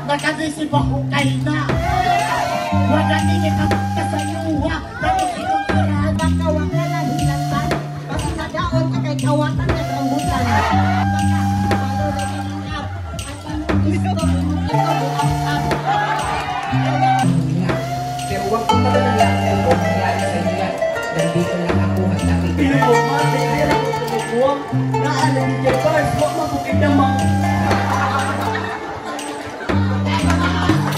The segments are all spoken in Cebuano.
Nakagisip ako kay na. Wala ni ka sa yuha. Tapos itong tirahan. Baka wala na hilatan. Kasi nadaot ka kay kawatan ng rambutan. Baka malo na yung up. At imong gusto, imong ito, up, up. Pero huwag kong magalala kung mangyari sa inyo yan. Nandito lang ako at nakikita.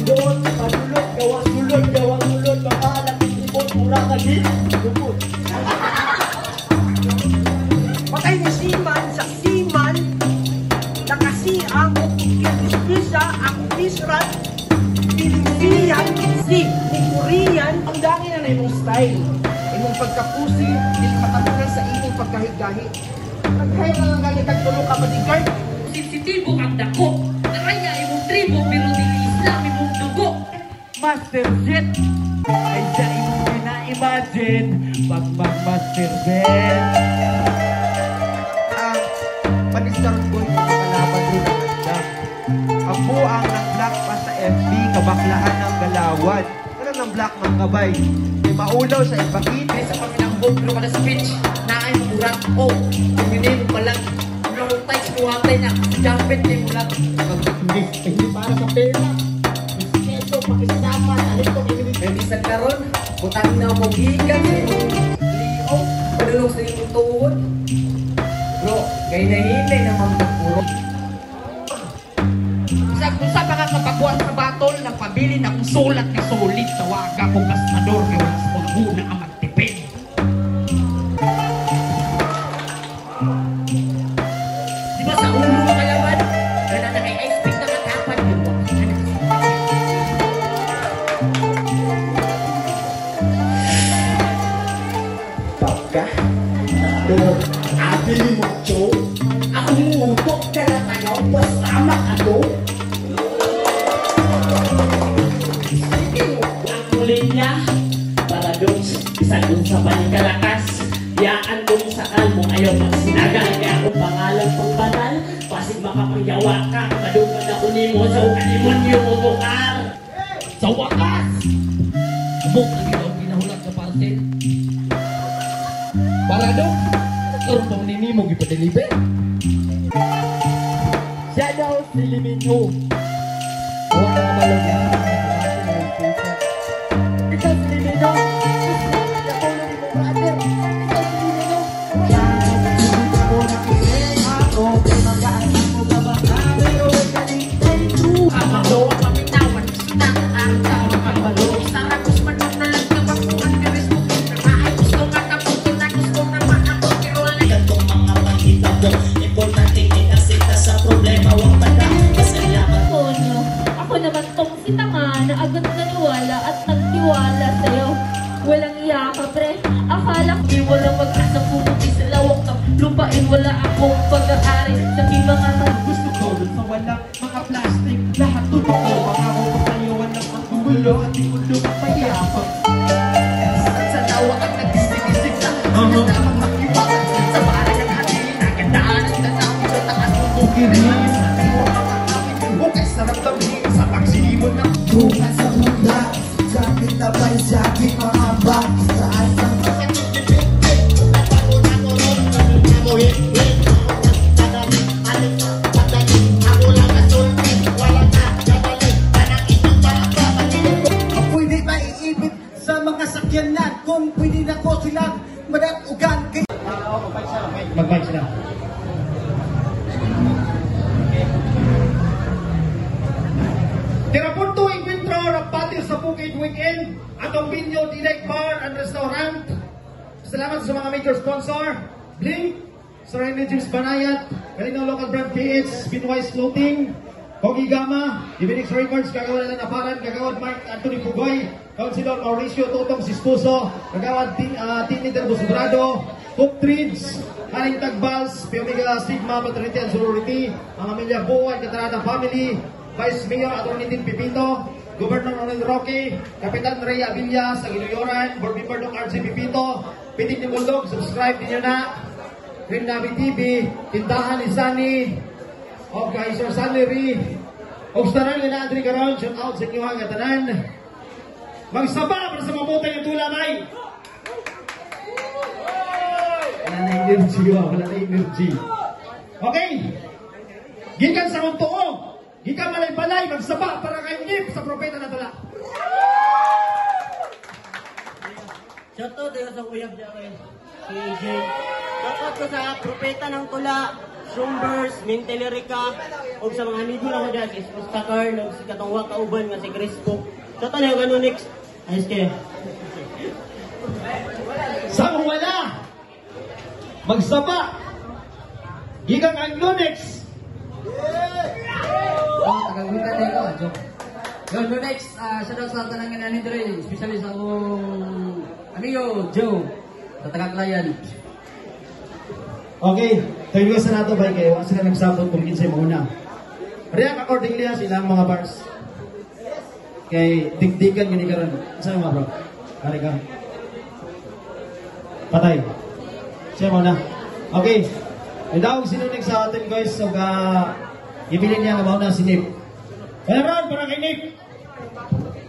Doon, padulot, gawa sulod, gawa sulod, baka nakikipot, mura ka di, lupot. Patay ni Siman sa Siman, nakasiang o Kirgispisa, ang Israel, Pilipinian, si Korean. Ang dami na na imong style. Imong pagkapusi, dili matabunan sa imong pagkahigahi. Nagkaya na lang gani kag tulo ka bodyguard. Sensitibo ang dako. Naraya imong tribo pero dili Islam imong dugo. Master Jet, ay sa imong gina-imagine, pag mag-Master Jet. Ang panistarong boy ng kalaban rin ang andam. Ang buang ng black pa sa FB, kabaklaan ng galawan. Ano ng black mga kabay? May maulaw sa ipakit. Ay sa paminambog pero kada speech na ay murag o kuminin mo lang long tights buhatay na jumpet ni mo lang. Hindi, hindi para sa pera. Respeto, pakisama, talento, immunity. May bisan karon butang na mo gikan sa imong liog padulong sa imong tuod. Bro, kay nahinay na magpuro. Sa kung sa mga kapaguan sa batol nagpabilin akong sulat nga sulit tawaga kong gastador kay wala sa panghuna ang magtipid. Di ba sa ulo mga kalaban? Gana na kay ice pick na katapan yun. Baka, do, abili mo cho, akong utok ka na tanaw, basta makato. Speaking of akong linya, para doon, bisan unsa pa ni kalakas, yaan kong sakal mo ayaw magsinaga, kaya akong pangalan pang banal, pasig makapangyawa ka, madunggan ako nimo sa demonyo mo bukar. Sa wakas, abot na gid ang ginahulat sa parcel. Para doon, karon pa man nimo gipa-deliver. Siya daw si Liminho. Huwag ka malog. Ikaw si Liminho. Nakulong ni mong brother. Ikaw si Liminho. Amalo, paminawan, ang tao pabalo. Isara kus manong na lang na makuhan ni Riz mo. Ay gusto nga kaputo na gusto na maabot pero wala. Gantong mga panghitabo, importante kinasita sa problema, wag banda, basta laban. Tonyo, ako naman tong si Tanga na agad naniwala at nagtiwala sa'yo. Walang iya ka, pre. Akala ko di walang mag-asa pumuti sa lawak ng lupain. Wala akong pag-aari sa aking mga Gusto ko dun sa walang mga plastic, lahat totoo. Pangako ko sa'yo walang magugulo at di ko lumapayapang. Sa lawak ang nagising-isip na Nandamang makiwakan sa parang ang hatiin. Nagandaan ang tanawin sa taas ng Bukirin, okay, sarap damhin sa pagsilimon ng Bunga sa mula, jacket na by jacket, mahaba, taas ng Pwede maiibit sa mga sakyanan kung pwede na ko silang madatugan. Mag-bike sila. Tirapunto Encuentro ng Patio sa Bukid Weekend atong Binyo Delight Bar and Restaurant. Salamat sa mga major sponsor, Blink, Sir Henry James Banayat, Galino Local Brand PH, Spinwise Clothing, Kogi Gama, Divinix Records, Kagawad Alan Aparan, Kagawad Mark Anthony Pugoy, Councilor Mauricio Totong Sispuso, Kagawad Team Leader Busubrado, Hope Trades, Haring Tagbals, P Omega Sigma Fraternity and Sorority, ang Amelia Buwan, Katarata Family, Vice Mayor Atty. Tin Pipito, Governor Ronald Roque, Kapitan Rey Avilla sa Ginuyoran, Board Member Doc RC Pipito, Pitik ni Bulldog, subscribe ninyo na, Green Navi TV, Tindahan ni Sunny, o kay Sir Sunny Lee, Og sa tanan nga naa diri karon, shout out sa inyo nga tanan. Magsaba para sa mabutay nga tula bay. Wala na energy, wa. Wala na energy. Okay. Gikan sa kong tuo, gikan Malaybalay, magsaba para kay Nip sa propeta na tula. Shout out tayo sa uyab niya kayo. Si AJ. Shout out ko sa propeta ng tula, Shumbers, Mintelerica, o sa mga amigo na ko dyan, si Esposta Carl, o si Katong Kauban nga si Crispo. Shout out na yung ganun next. Ayos kayo. Sa wala, magsaba, gikan ang Lunex. Oh, tagagwitan na ikaw, joke. Yo, no next, shout out sa tanan nga nani diri, especially sa akong amigo Joe sa Tagaklayan. Okay, tayo sa nato bay kayo, wa sila nagsabot kung kinsay mauna. React accordingly ha silang mga bars. Kay dikdikan gini karon. Sa mga bro? Kare ka. Patay. Siya mauna. Okay. Idawag sinunig sa atin guys so ka ibilin niya nga mauna si Nip. Kaya para kay Nip.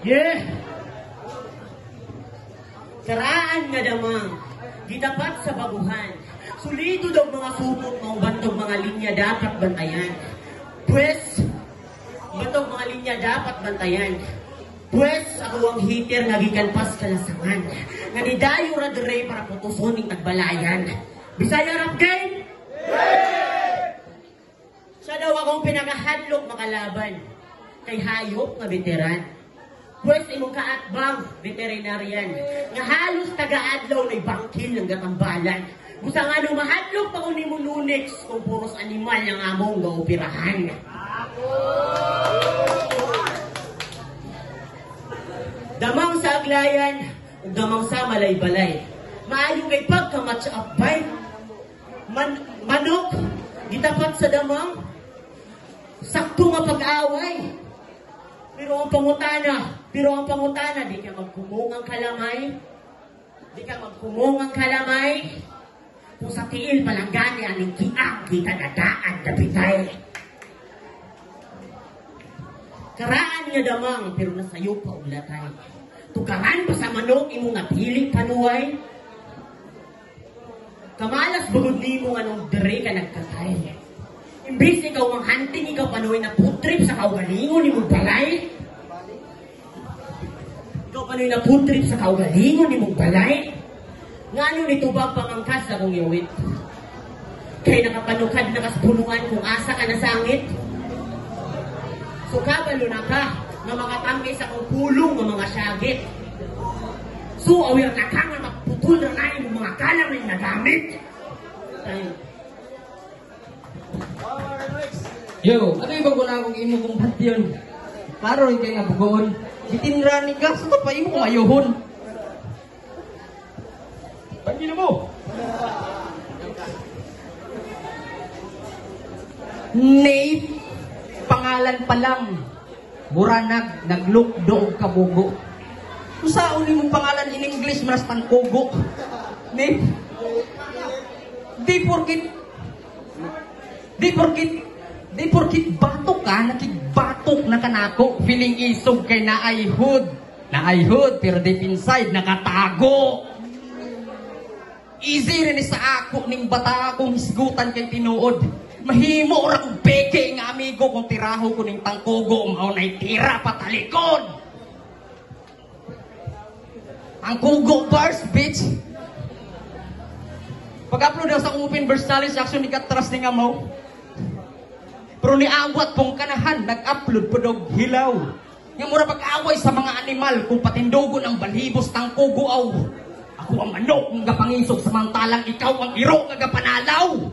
Yeah! Karaan nga damang, gitapat sa baguhan. Sulido daw mga supot ng bantog mga linya dapat bantayan. Pwes, bantog mga linya dapat bantayan. Pwes, ako ang hitter nga gikan pas kalasangan. Nga nidayo ra dire para putuson ning tagbalayan. Bisaya rap game? Siya daw akong pinakahadlok makalaban. Kay hayop nga veteran. Pwes imong kaatbang veterinarian. Nga halos taga-adlaw na'y bangkil ng gatambalan. Busa nga nung mahadlok pa ko ni Mununix kung puros animal ang among gaoperahan. Damang sa Aglayan, ug damang sa Malaybalay. Maayo kay pagka-match up bay. Manok, gitapat sa damang, sakto nga pag-away. Pero ang pangutana, di ka magkumong ang kalamay. Di ka magkumong ang kalamay. Kung sa tiil palanggani aning kiang kita nadaan dabitay. Karaan nga damang pero nasayo pa og latay. Tukaran pa sa manok imong napili panuway. Kamalas bugod nimo anong dere ka nagkatay. Imbis ikaw mang hunting, ikaw panuway na food trip sa kaugalingon nimong balay. Ikaw panuway na food trip sa kaugalingon nimong balay. Ngano ni tubag pamangkas akong yawit? Kay nakapanukad na kaspulungan kung asa ka nasangit. So kabalo na ka nga makatanggi sa akong pulong ng mga syagit. So aware na ka nga magputol na na imong mga kalamay na gamit. Tayo. Yo, ano yung bago na akong imo kong patyon? Klaro rin kayo nga bugoon. Bitin rani ka, sa pa imo kong ayuhon. Pangino mo! Nate, pangalan pa lang. Buranag, naglukdo og kabugo. Usaon nimong pangalan in English, maras tangkugo. Nate, di porkit batok ka, nakigbatok na kanako. Feeling isog kay naay hood. Naay hood, pero deep inside, nakatago. Easy rin sa ako ning bata akong hisgutan kay tinuod. Mahimo ra kog peke nga amigo kung tiraho ko ning tangkugo, mao nay tira patalikod. Ang kugo bars, bitch. Pag-upload daw sa open verse challenge, action ni katras ni nga mo. Pero niawat pong kanahan, nag-upload po daw hilaw. Nga mura pag-away sa mga animal kung patindugon ang balhibos tangkugo aw. Ako ang manok ng gapangisog samantalang ikaw ang iro nga gapanalaw.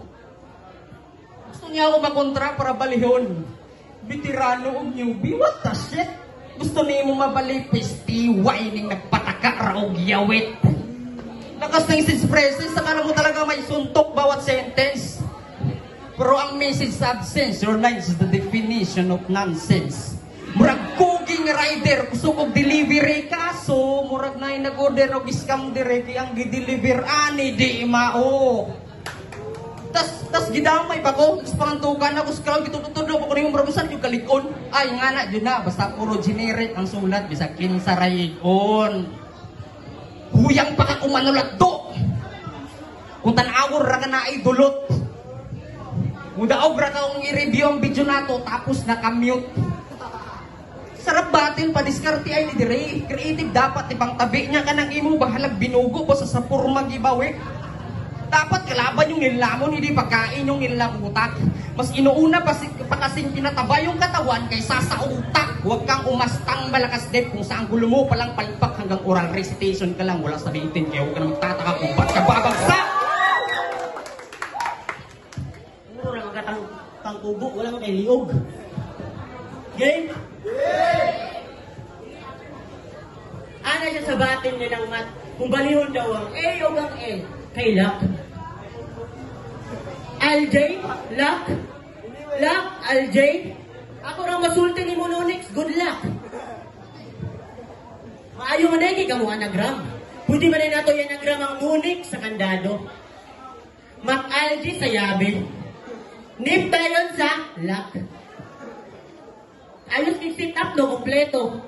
Gusto niya ako makontra para balihon. Veterano og newbie, what the shit? Gusto niya mo mabalipis, tiway ning nagpataka ra og yawit. Lakas ng presence, akala mo talaga may suntok bawat sentence. Pero ang message sa absence, your lines is the definition of nonsense. Murag kuging rider, kusog og delivery kaso, murag na nag-order og scam dire, kaya ang gi-deliver ani di mao. Tas Tas gidamay pa ko, tapos pangantukan ako sa crowd, gitutudlo ko nimo murag usan yung kalikon. Ay nga na jud na, basta puro generic ang sulat bisag kinsa ray on. Huyang pa ka kumanulat do. Kung tan-awon ra ka na ay dulot. Mudaog ra ka kung i-review ang video nato tapos naka-mute. Sarap batin pa diskarte ay ni dire. Creative dapat ibang tabi niya kanang imo bahalag binugo ba sa porma gibawi. Dapat kalaban yung nilamon, hindi pagkain yung nilang utak. Mas inuuna pa, pa kasing pinataba yung katawan kaysa sa utak. Huwag kang umastang malakas din kung saan gulo mo palang palpak hanggang oral recitation ka lang. Wala sa bitin, kaya huwag ka na magtataka kung ba't ka babagsak. Puro lang ang katang tangkubo, wala man kay liog. Game? Ana siya sa batin nilang mat. Kung balihon daw ang A o ang L, kay Luck. LJ? Luck? Luck? LJ? Ako raw masulti ni Mononix, good luck. Maayo man ay kay kamo anagram. Pwede man ay nato yung anagram ang Nunix sa kandado. Mac LG sa yabe. Nip tayon sa luck. Ayos ni sit up no, kompleto.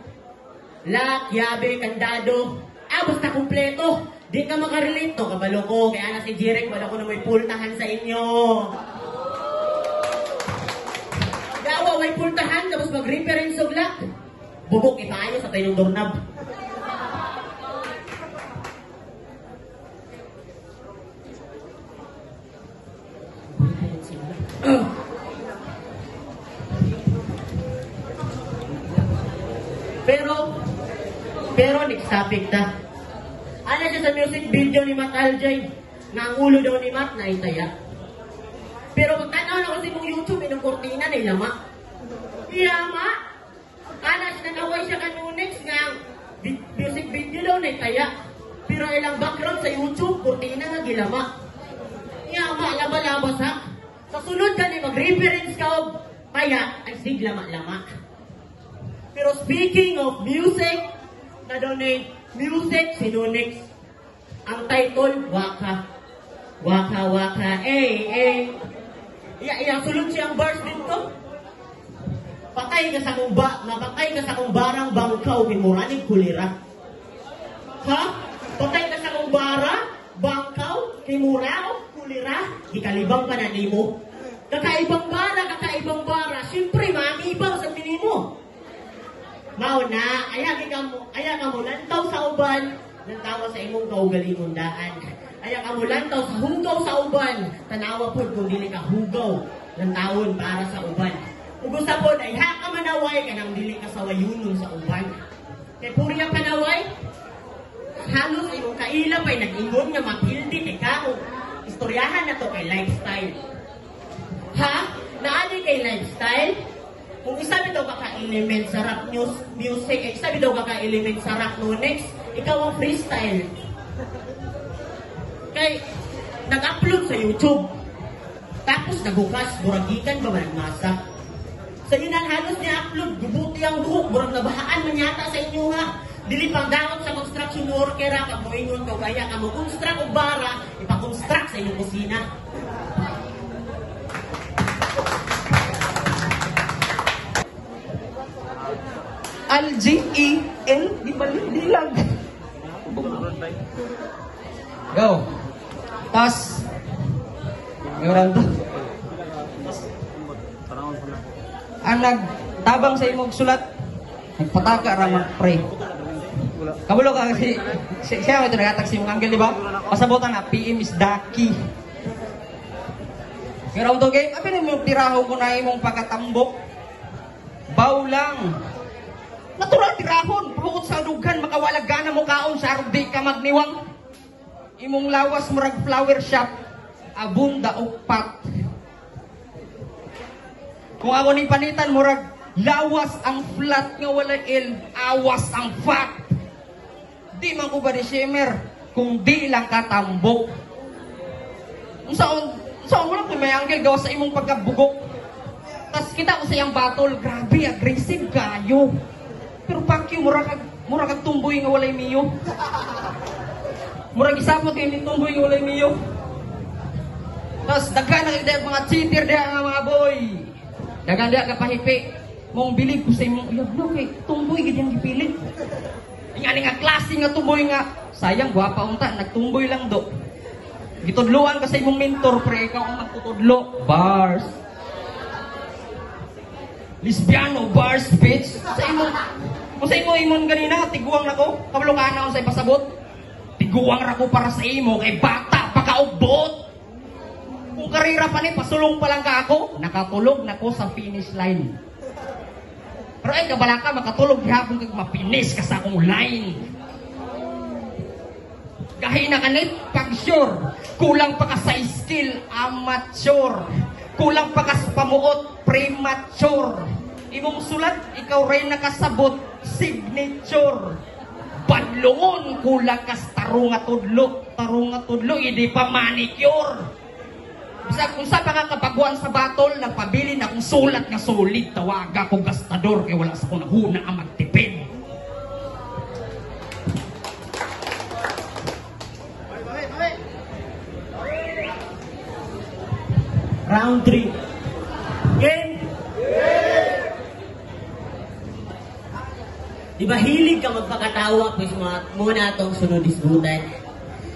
Luck, yabe, kandado. Ah, basta kompleto. Di ka makarelate to, kabalo ko. Kaya na si Jirek, wala ko na may pultahan sa inyo. Gawa, may pultahan, tapos mag-reference og luck. Bubok, ipaayo sa tayong doorknob. Pero next topic ta. Ano siya sa music video ni Matt Aljay? Nga ang ulo daw ni Matt na itaya. Pero kung tanaw na kasi mong YouTube, inong kortina na ilama. Ilama? Ana siya nanaway siya kanunex nga ang music video daw na itaya. Pero ilang background sa YouTube, kortina nga gilama. Ilama, laba-laba sa. Sa sunod ka ni mag-reference ka og taya, ay sig lama-lama. Pero speaking of music, na daw na music, si Nunix. Ang title, Waka. Waka, waka, eh, eh. Iya, iya, sulod siya ang bars dito. Patay ka sa kong ba, mapatay ka sa kong barang bangkaw, kimuranig kulira. Ha? Patay ka sa kong bara, bangkaw, kimurao, kulira, gikalibang pa na nimo. Kakaibang bara, kakaibang bara, siyempre, maangibang sa tinimo. Mao na, aya ka mo lantaw sa uban, lantawa sa imong kaugalingon daan. Aya ka mo lantaw sa hugaw sa uban, tanawa pod kung dili ka hugaw lantawon para sa uban. Ug usa pod ay ha ka manaway kanang dili ka sawayunon sa uban. Kay puri ang panaway, halos imong kaila pay nag-ingon nga matildi kay ka istoryahan na to kay lifestyle. Ha? Naani kay lifestyle? Kung isa bitaw ka ka-element sa rap music, isa bitaw ka ka-element sa rap no next, ikaw ang freestyle. Kay nag-upload sa YouTube. Tapos nagukas, buragikan ba man nagmasa. Sa inan halos niya upload, gubuti ang buhok, murag nabahaan man yata sa inyo ha. Dili pang daot sa construction worker ha, kag moingon ka kaya ka mo construct og bara, ipa-construct sa inyong kusina. L G E L, di ba dilag? Go. Tas meron to. Ang nagtabang sa imong sulat, nagpataka ra man pre. Kabulo ka kasi siya ito nagatak sa imong angle, di ba? Pasabotan na PM is daki. Meron to game, abi nimo tiraho ko na imong pagkatambok. Baw lang. Natural tirahon, bukod sa dughan makawalag gana mo kaon sa arog di ka magniwang. Imong lawas murag flower shop, abunda og pat. Kung ako ni panitan murag lawas ang flat nga wala L, awas ang fat. Di man ko ba ni shimmer kung di lang katambok. Unsaon wala ko may angle gawas sa imong pagkabugok. Tas kita ko sa iyang battle, grabe aggressive kayo. Pero fuck you, mura kag tumboy nga walay miyo. Murag isapot kay ni tumboy nga walay miyo. Tapos daghan na kay mga cheater diha nga mga boy. Daghan diha ka pahipi. Mong bilib ko sa imong uyab no kay tumboy gid ang gipilit. Ingani nga klase nga tumboy nga sayang gwapa unta nagtumboy lang do. Gitudloan ka sa imong mentor pre ikaw ang magtutudlo. Bars. Lesbiano bars bitch. Sa imong kung sa imo imon ganina tiguang nako kabalo ka na sa ipasabot. Tiguang ra ko para sa imo kay bata pa ka og buot. Kung karera pa ni pasulong pa lang ka ako, nakatulog na ko sa finish line. Pero ay kabala ka makatulog gihapon kag mapinis ka sa akong line. Gahi na kanit pag sure, kulang pa ka sa skill amateur. Kulang pa ka sa pamuot premature. Imong sulat ikaw ray nakasabot signature. Badlongon kulang ka sa tarong nga tudlo hindi pa manicure. Bisag unsa pa ka kabaguan sa battle, nagpabilin akong sulat nga solid, tawaga ko gastador kay wala sa akong nahuna ang magtipid. Round 3. Game! Di ba hilig ka magpakatawa pues muna atong sunod disgutan.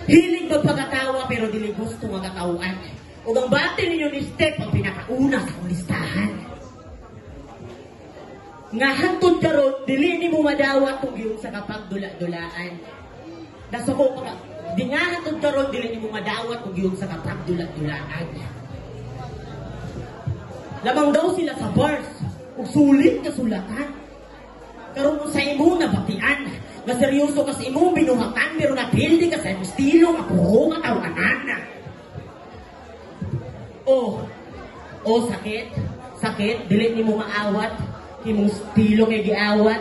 Hilig magpakatawa pero dili gusto nga katawaan. Ug ang battle ninyo ni Step ang pinakauna sa akong listahan. Nga hantod karon dili nimo madawat kung giun sa kapagdula-dulaan. Nasuko ka di nga hantod karon dili nimo madawat kung giun sa kapagdula-dulaan. Lamang daw sila sa bars ug sulit kasulatan. Karon kung sa imo nabatian, nga seryoso ka sa imong binuhatan pero napildi ka sa imong estilo nga puro nga tawanan. Oh, sakit, sakit, dili nimo maawat, imong estilo kay giawat.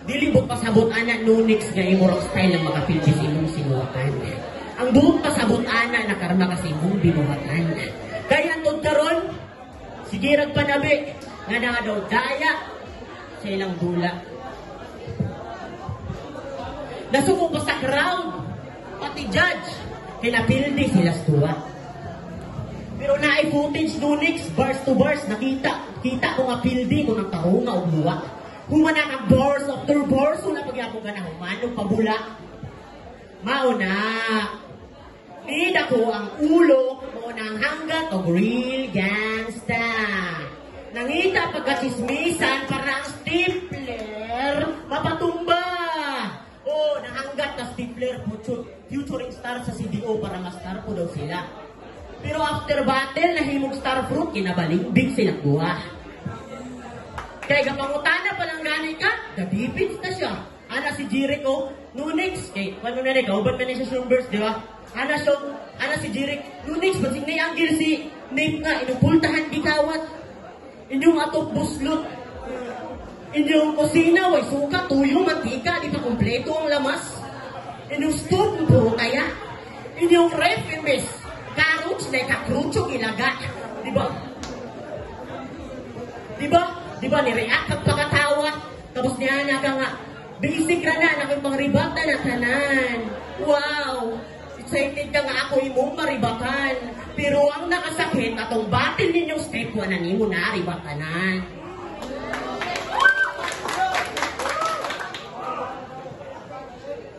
Dili buot pasabot ana Nunix nga imo rock style ang makapildi sa imong sinuwatan. Ang buot pasabot ana nakarma ka sa imong binuhatan. Kaya antod karon, sige rag panabi, nga naa daw daya sa ilang dula. Nasuko pa sa crowd, pati judge, kinapildi sila sa duwa. Pero naay footage Nunix, bars to bars, nakita, kita ko nga pildi ko ng tarunga o luwa. Humana ka bars after bars, wala pagyapon ka na humanog pabula. Mauna, nida ko ang ulo, mauna ang hanggat og real gangsta. Nangita pagkachismisan para ang stapler mapatumba. Oh, nahanggat na stapler futuring star sa CDO para ma-star po daw sila. Pero after battle, nahimog star fruit, kinabaling big silang buha. Kaya gapangutana pa lang gani ka, gadipits na siya. Ana si Jericho, Nunix, kay paano na rin, kauban man na siya Sunburst, di ba? Ana siya, ana si Jericho, Nunix, basig na anggil si Nate nga, inupultahan gikawat. Inyong atok buslot, inyong kusina, way suka, tuyo, mantika, di pa kumpleto ang lamas. Inyong stove, puro kaya. Inyong ref, imbes, carrots, na ikakrucho, ilaga. Di ba? Di ba? Di ba, nireact kang pagkatawa, tapos niya na ka nga, basic ra na, na kang pangribata na tanan. Wow! Excited ka nga ako imong maribatan. Pero ang nakasakit, atong battle ninyong step 1 na nimo na ribatanan.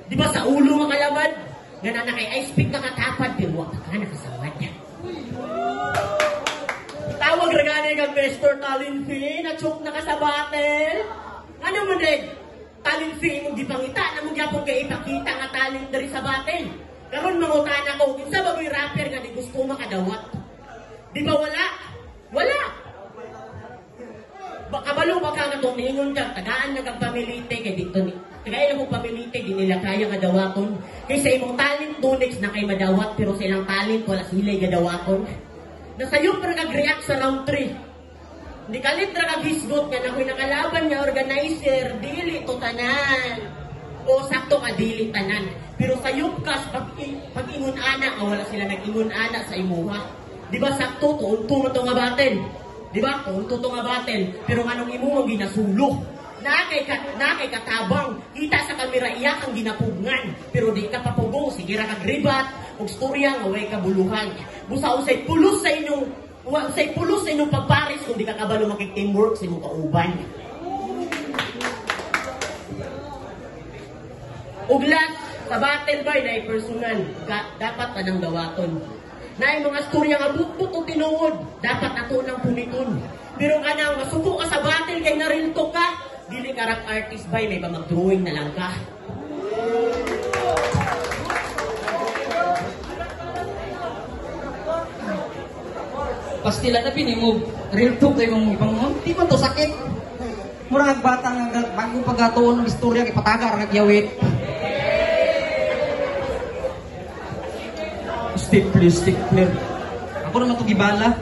Di ba sa ulo nga kalamad? Nga na kay ice pick nakatapad, pero wa pa ka nakasawad. Tawag ra gani kang Mr. Talent Fee, na-choke na ka sa battle. Ano man eh? Talent fee imong gipangita, na mong gyapon kay ipakita nga talent diri sa battle. Karon mangutana ko, kinsa ba mo'y rapper nga di gusto makadawat? Di ba wala? Wala! Kabalo ba ka nga itong niingon ka, tagaan na kang pamilite, kay dito ni, tagaan na kong pamilite, di nila kaya nga dawaton. Kay sa imong talent, Nunix na kay madawat, pero sa ilang talent, wala sila'y gadawaton. Nasayop ra kag-react sa round 3. Ni kalit ra kag hisgot nga nakoy nakalaban nga organizer, dili to tanan. O sakto ka dili tanan. Pero sayop ka pag-ingon ana nga wala sila nag-ingon ana sa imuha. Di ba sakto tuon to nga battle? Di ba? Tuon to nga battle. Pero nganong imuha ginasulo. Na kay katabang, kita sa kamera iya kang ginapugngan, pero di ka papugo, sige ra kag ribat og storya nga way kabuluhan. Busa usay pulos sa inyong usay pulos sa inyong pagpares kung di ka kabalo makig-teamwork sa imong kauban. Uglat sa battle bay na personal, dapat tanang dawaton. Naay mga storya nga butbut o tinuod, dapat ato nang puniton. Pero kanang masuko ka sa battle kay narilto ka, dili ka rap artist bay, may ba mag-drawing na lang ka. Pastila na pinimog, real talk tayo mong ibang mo, di man to sakit. Murag bata nga bago pagatuon ng istorya kay patagar nagyawit. Stick please, stick clear. Ako naman to gibala.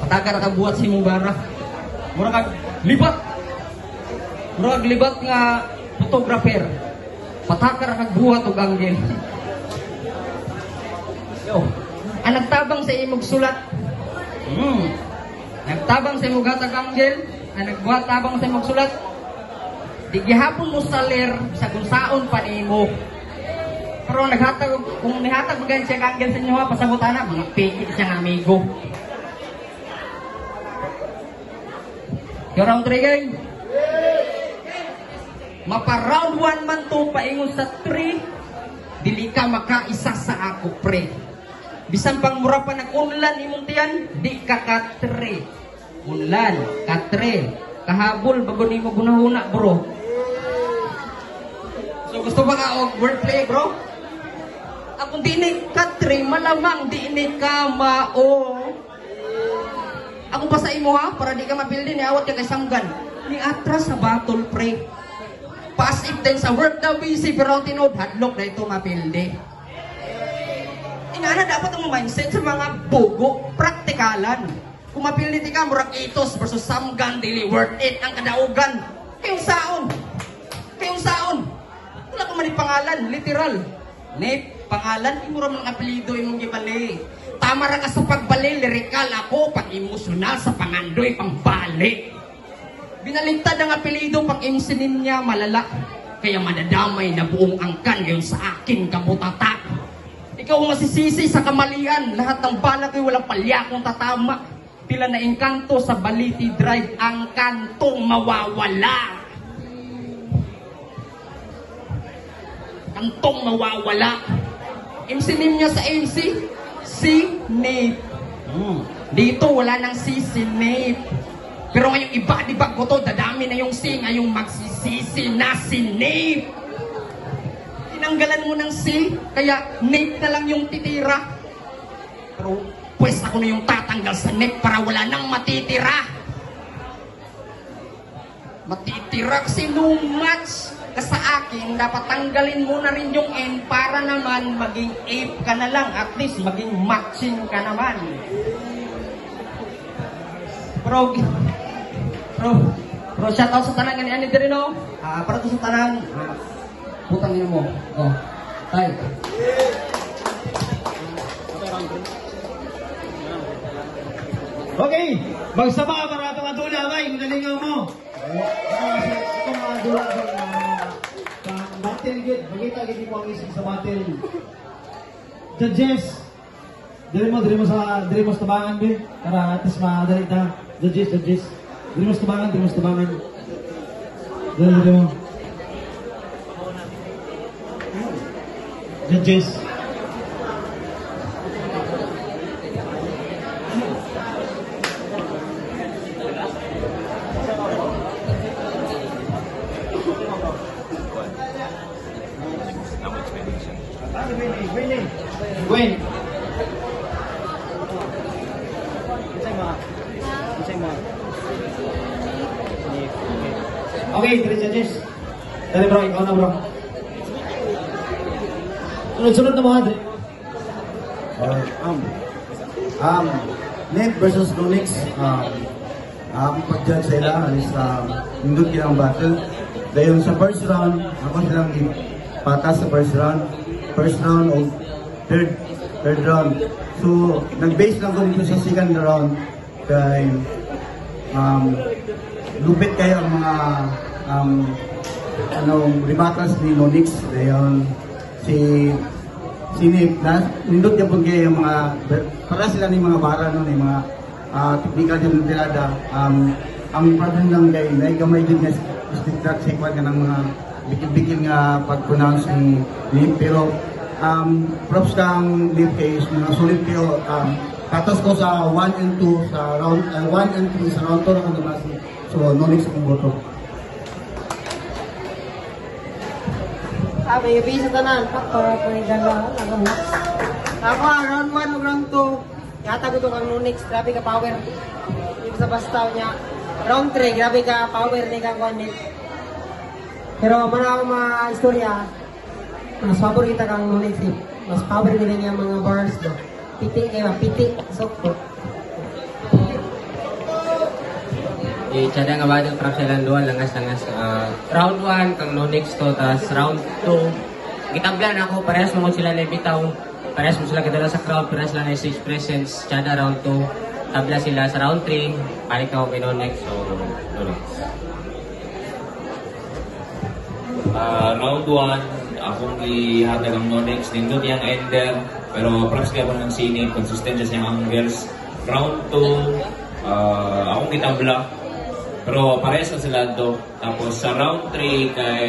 Patagar ka buhat si imong bara. Murag kag libat. Murag libat nga photographer. Patagar kag buhat og anggel. Yo, ang nagtabang sa imong sulat. Nagtabang sa imong hatag anggel. Ang nagbuhat tabang sa imong sulat, di gihapon mo saler sa kunsaon pa nimo. Pero naghatag, kung nihatag magayon siya anggel sa inyo ha, pasabot ana, mga piki siyang amigo. Yo, round 3 gang. Mapa round 1 man to paingon sa 3, dili ka makaisa sa ako pre. Bisan pang mura pa nag-unlan imong tiyan, di ka ka 3. Unlan, katre, kahabol, bago ni mo gunahuna, bro. So gusto ba ka og wordplay, bro? Akong di ni katre, malamang di ni ka mao. Ako pa sa imo ha, para di ka mapildi, niawat ka kay Samgan. Ni atras sa battle, pre. Pass it din sa work daw busy, pero ang tinuod, hadlok na ito mapildi. Ingana dapat ang mindset sa mga bugo, praktikalan. Kung mapiliti ka, murag itos versus Samgan, dili worth it ang kadaugan. Kayong saon. Kayong saon. Wala ka man pangalan, literal. Nip, pangalan, imura man ang apelyido imong gibali. Tama ra ka sa pagbali, lirikal ako, pag-emosyonal sa pangandoy, pangbali. Binaligtad ang apelyido, pag MC niya, malala. Kaya madadamay na buong angkan ngayon sa akin, kabutata. Ikaw ang masisisi sa kamalian, lahat ng balak ay walang palya kung tatama. Tila na engkanto sa Baliti Drive, ang kantong mawawala. Kantong mawawala. MC name niya sa MC, si Nate. Dito wala nang si Nate. Pero ngayong iba, di ba ko to, dadami na yung C, ngayong magsisisi na si Nate. Tinanggalan mo ng C, kaya Nate na lang yung titira. Pero pues ako na yung tatanggal sa net para wala nang matitira. Matitira kasi no match ka sa akin, dapat tanggalin mo na rin yung N para naman maging ape ka na lang. At least maging matching ka naman. Bro, bro, shout out sa tanan nga ni Ani diri no. Para to sa tanan. Putang ina mo. Oh. Tay. Okay, magsama para itong adula, bay, magalingaw mo. Itong mga adula, bay, battle gid, makita gid mo ang isig sa battle. Judges, dili mo sa tabangan, bay, para at least madali ta. Judges, dili mo sa tabangan, Dili mo. Judges. Gwen. Okay, three judges. Dali bro, ikaw na bro. Sunod-sunod na mga dre. Nate versus Nonix. Akong pag-judge sila is nindot kilang battle. Dahil sa first round, ako silang patas sa first round. First round o third round. So, nag-base lang ko dito sa second round kay Lupit kayo ang mga ano, rebuttals ni Nonix. Dayon si si Nip na nindot gyapon kayo yung mga para sila ni mga bara, no, ni mga technical yung tirada. Ang problem lang kay na gamay din nga stick track sa kwan ng mga bikil-bikil nga pag-pronounce ni Nip, pero props kang Nip kay mga solid kayo. Patas ko sa 1 and 2 sa round 1 and 3. Sa round 2 na ko nabasi, so Nonix akong boto. May gabi sa tanan. Para po yung dalawa. Ako, round 1 ug round 2. Yata ko kang Nunix. Grabe ka power. Yung sa bastaw niya. Round 3, grabe ka power ni kang Nunix. Pero mana ako mga istorya, mas favorita kang Nunix. Eh. Mas power nila niya mga bars do. Piti kayo, piti. So, Tsada nga battle, props silang duwa, langas-langas. Round 1 kang Nonix to, tas round 2 gitablan ako, parehas mo sila na bitaw. Parehas mo sila kadala sa crowd, parehas lang na stage presence. Tsada round 2, tabla sila. Sa round 3, balik ako kay Nonix, so Nonix. Round 1, akong gihatag ang Nonix, nindot yang ender, pero props kaya po ng sinig, consistent siya siyang angles. Round 2, akong gitabla, pero parehas na sila do. Tapos sa round 3, kay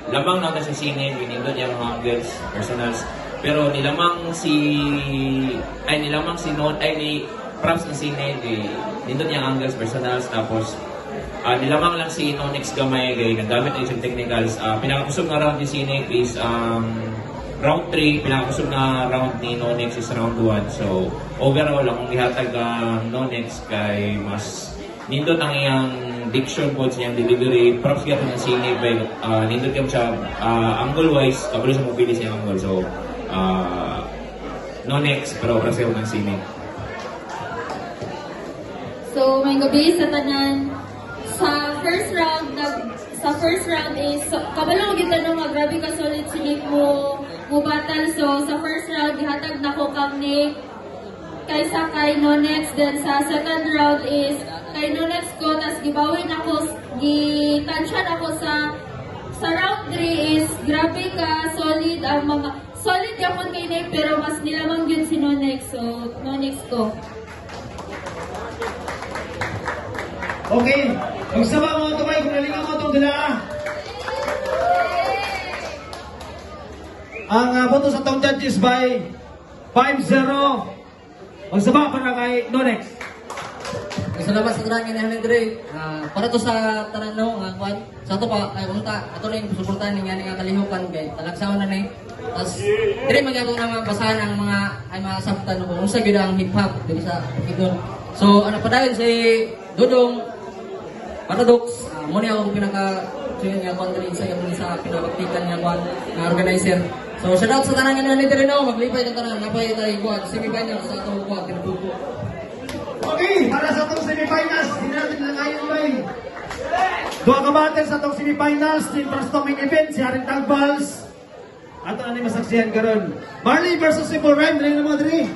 lamang na kasi sinig, nindot yung mga angles, personals. Pero nilamang si, ay nilamang si Non, ay ni props ng sinig, eh, nindot yung angles, personals, tapos nilamang lang si Nonix gamay kay nagamit na isang technicals. Pinakakusog na round ni Sinig is round 3, pinakakusog na round ni Nonix is round 1. So overall, akong gihatag ang Nonix kay mas nindot ang iyang diction po sa iyang delivery. Props gyapon ng Sinig by nindot gyapon siya angle wise, kabalo sa mobili sa iyang angle. So Nonix, pero props gyapon ng Sinig. So may gabi sa tanan. Sa first round is so, kabalo ko gid nga grabe ka solid si Nick mo mo battle. So sa first round gihatag nako kang Nick kaysa kay Nonix. Then sa second round is kay Nonix ko, tas gibawi nako, gitansya nako sa round 3 is grabe ka solid ang mga solid gyapon kay Nick, pero mas nilamang gyud si Nonix, so Nonix ko. Okay, magsama mga tumay kung nalingaw mo itong dala. Ang boto sa tong judges by 5-0. Magsama para kay Nonix. Salamat sa tanan nga ni. Para to sa tanan no nga kwan. Sa ato pa ay unta ato na yung suportahan ni nga kalihukan kay talagsaon na ni. Tas diri man gyud na mabasahan ang mga ay mga sabtan kung unsa gyud ang hip hop diri sa Bukidnon. So ano pa dayon si Dudong Paradox, mo ni akong pinaka nga kwan diri sa imong sa pinabaktikan nga kwan nga organizer. So shout out sa tanan nga ni diri no, maglipay ta tanan, napay tay kwan semi-final sa atong kwan kinabubo. Okay, para sa atong semi-finals, di natin lang ayon bay. Duha ka battle sa atong semi-finals, team first main event si Haring Tagbals. Ato na ni masaksihan karon. Marley versus Simple Rhyme, dili na mo diri.